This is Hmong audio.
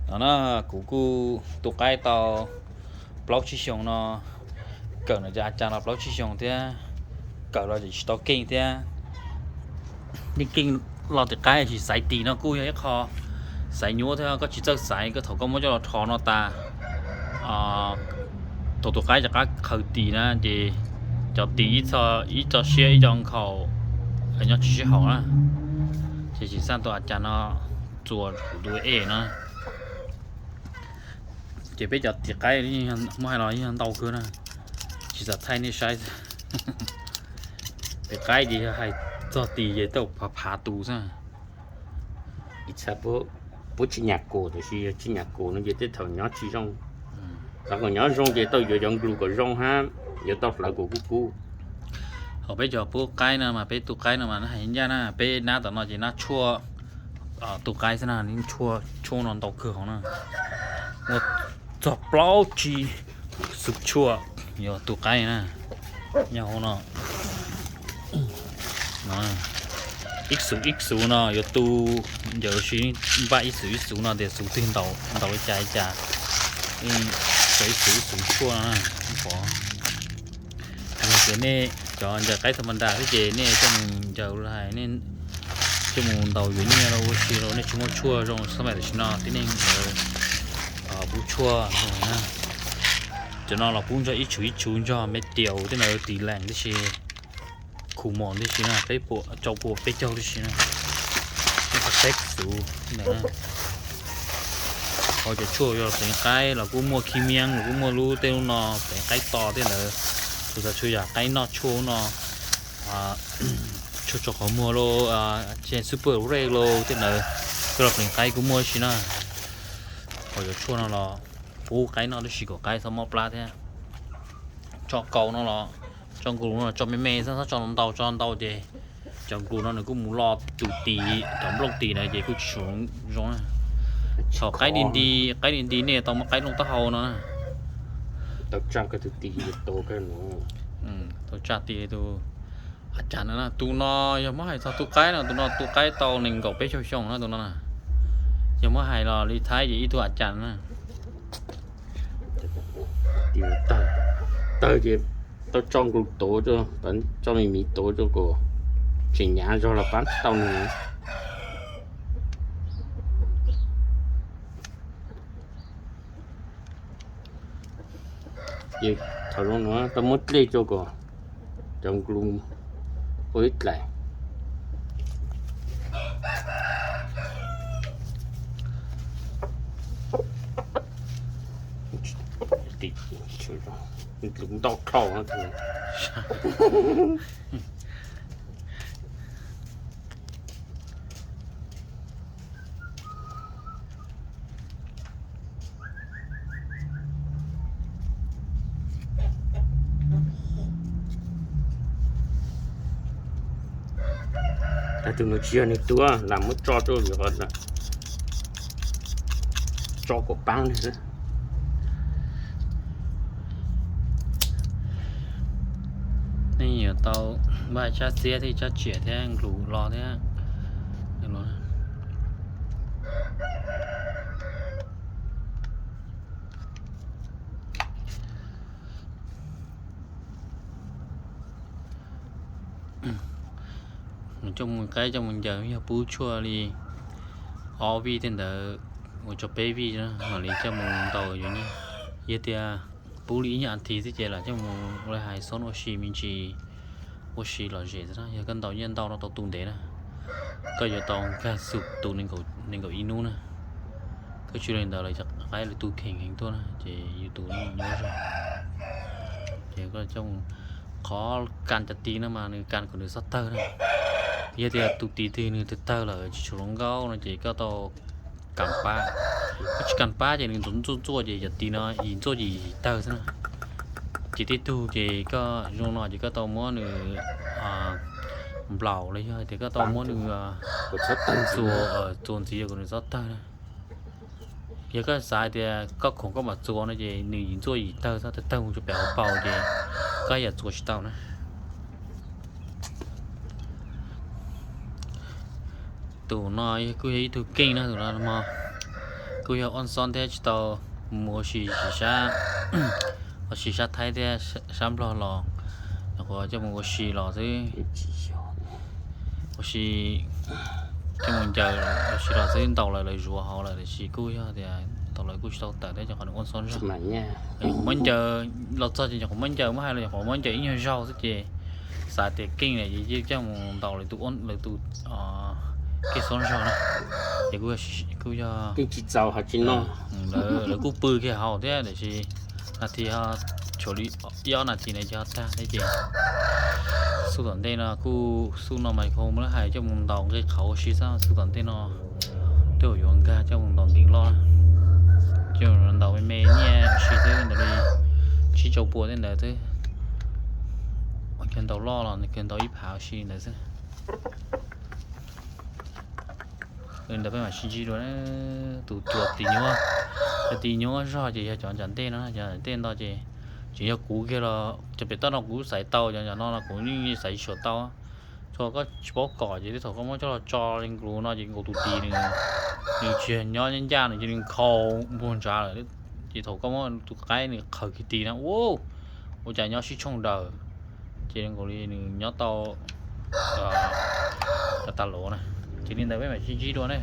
No na, kuv kuj tu qaib tau plaub tsib xyoo no, kawm ntawm cov a cas los plaub tsib xyoo thiab, kawm los tseem tsis tau keej thiab. Yeej keej los tim qaib, tsis xaiv tis no kuj yog ib qho xaiv nyuaj thiab, koj tsis txawj xaiv, koj thaum koj muab coj los rho no tas, thaum tus qaib rov qab khaws tis na ces cov tis ib txo siab ib co nkhaus nyob tsis sib haum na. Ces tsis xaj tus a cas no txuas kuv tus ej no. Ces peb cov tis qaib muab hais los yog ntau kawg na, tsis xav thaij nej saib. Tis qaib ces yog hais txog tis ces tau phav phav tus xwb. Puab tsis nyam kus, tab sis yog tsis nyam kus no ces tej thaum nyob tsis zoo. Thaum kom nyob zoo ces tau yuav cov nklu kom zoo hab, yuav tau hlawv kom kub kub. Hos peb cov pub qaib no mas peb tu qaib no mas hais ncaj na, peb nab tom no ces nab tshuaj tu qaib xwb na, tshuaj no ntau kawg hauv na. Muaj txog plaub tsib xub tshuaj yuav tu qaib na. Nyob hauv no, ib xuv ib xuv no yuav tu, ncaws si npaj ib xuv ib xuv no tias xuv twg ntau ntau li cas li cas, ib xuv ib xuv tshuaj no. Pom tias nej cov ncaws qaib tha ma nra xwb ces nej coj mus ncaws hais, nej coj mus ntaus yuav nyiaj rau ua si rau, nej tsis muaj tshuaj zoo xab maim tam sim no tib neeg pub tshuaj. Cov no los pub nrog ib tshuv ib tshuv nrog me tiaus tej ntawd tis lees tib si, khu mos tib si na, peb puas rau puas peb caug tib si na. Peb xuv ntawd na. Hos cov tshuaj yog pleev qaib los kuj muaj khib miab los kuj muaj lub tej lub no pleev qaib to tej ntawd, txhua tsav txhua yam qaib noj tshuaj no, tshuaj tso qhov muag los, tseem super red los tej ntawd, koj los pleev qaib kuj muaj tib si na. Hos cov tshuaj no los pub qaib noj tib si kom qaib txhob mob plab thiab. Tso kaus no los, tso nkaus no los tso me me xwb, txhob tso ntau, tso ntau ces cov nkaus no nws kuj mus lo tus tis, cov nplooj tis na ces kuj tsis zoo na. Thaum qaib di nti, qaib di nti nej tau muab qaib nplooj taub hau no na. Tau tsa koj tus tis, tau tsa tis tus a cas no na. Tus no yog muab hais txog tu qaib no, tus no tu qaib tau nees nkaum peb caug xyoo na tus no na. Yog muab hais los li Thaib ces ib tug a cas na. Tawg ces tau tso nkaus tuav, tso me me tuav kom tseem hnyav zog los pab tau nws. Ces thaum zoo no tau muab dlej rau kom cov nkaus ua ib dlaim. Ntau dhau. Tus no tsis yog nws tua, lam muab tso rau, tso kom paab nws xwb. Nej yuav tau npaj tsab txiab thiab tsab tsiam thiab nklus lo thiab. Coj mus qaib coj mus ncaws yog pub tshuaj li ob vij tej ntawd ua rau peb vij mam li coj mus ntaus yuav nyiaj. Yog tias pub li ib nyuag as thiv xwb ces lam coj mus ua li hais xob ua si me ntsis, ua si lom zem xwb na. Yog koj ntaus nyiaj ntau no tau tu ntev na, koj yuav tau nkag xum tu nees nkaum ib hnub na. Koj tsis ua li ntawd lawm cov qaib lawv tu kheev heev tuaj na ces yus tus nyuaj zog. Ces koj coj mus, qhov kas cov tis no mas nws kas kom nws txhob tawg na. Yog tias tus tis twg nws tawg tawg lawm tsis tshua zoo nkauj no ces koj tau kam pab. Koj tsis kam pab ces nws ntxuav ntxuaj ntxuaj ces cov tis no yim ntxuaj yim tawg xwb na. Ces tej tug ces koj zoo no ces koj tau muab nws nplaum los yog tias koj tau muab nws txuas, txuas ntxiv kom nws txhob tawg na. Yog koj xav tias koj khoom koj mam txuas no ces nws yim ntxuaj yim tawg, txhob tawg tawg mus rau pem hauv paus ces koj yam txuas tsis tau na. Tus no kuj yog ib tug keej na, tus no mas Kuj yog ua xob thiab tsis tau mus ua si sab, ua si sab Thaib thiab sab Nplog los, nyuam qhuav coj mus ua si los xwb. Ua si coj mus ncaws ua si los xwb, ntaus lawv, lawv zuav hauv lawm tiam sis kuj yog tias ntaus lawv kuj tsis tau tawm thiab ces qhov nws ua xob zog. Nyuam qhuav muab ncaws los txog ces nyuam qhuav muab ncaws, muab hais los nyuam qhuav muab ncaws ib nyuag zaug xwb ces xav tias keej lawm ces coj mus ntaus lawv tus, lawv tus kev xob zog na. Ces kuj yog lawv kuj pw kiag hauv thiab tiam sis nas this ho tshuav li ib ob nas this na ces ho tag thiab ces xub tom ntej no kuj, xub no mas kuv muab lawv hais coj mus ntaus nqi qhauv ua si xwb, xub tom ntej no tej zaum yuav nkag coj mus ntaus nkees loj, coj mus ntaus me me nyiaj ua si xwb, ntaus li tsib rau pua tej ntawd xwb. Ua kiag ntaus loj los nws kiag ntaus ib phav ua si ntawd xwb. Li ntawd peb mam sib ntsib dua. Tus tua tis nyuaj, cov tis nyuaj zog ces yog cov nram ntej no, cov nram ntej nto ces tseem yog kuv kiag los cov pem toj no kuv xaiv tau, cov nram no los kuv yeej xaiv tsis tau. Tsuas koj tsis paub kom ces tej thaum koj muab coj los tso li nkaus no ces nkaus tus tis nws, nws tsis yog nyob ncaj ncaj, nws cia li nkhaus npuag ntshav lawm. Ces thaum koj muab tus qaib nws qhaws kiag tis na, ua, ua cas nyob sib tshooj daws, ces nkaus li nws nyob tau tas tas los na. Ces li ntawd peb mam sib ntsib dua ne.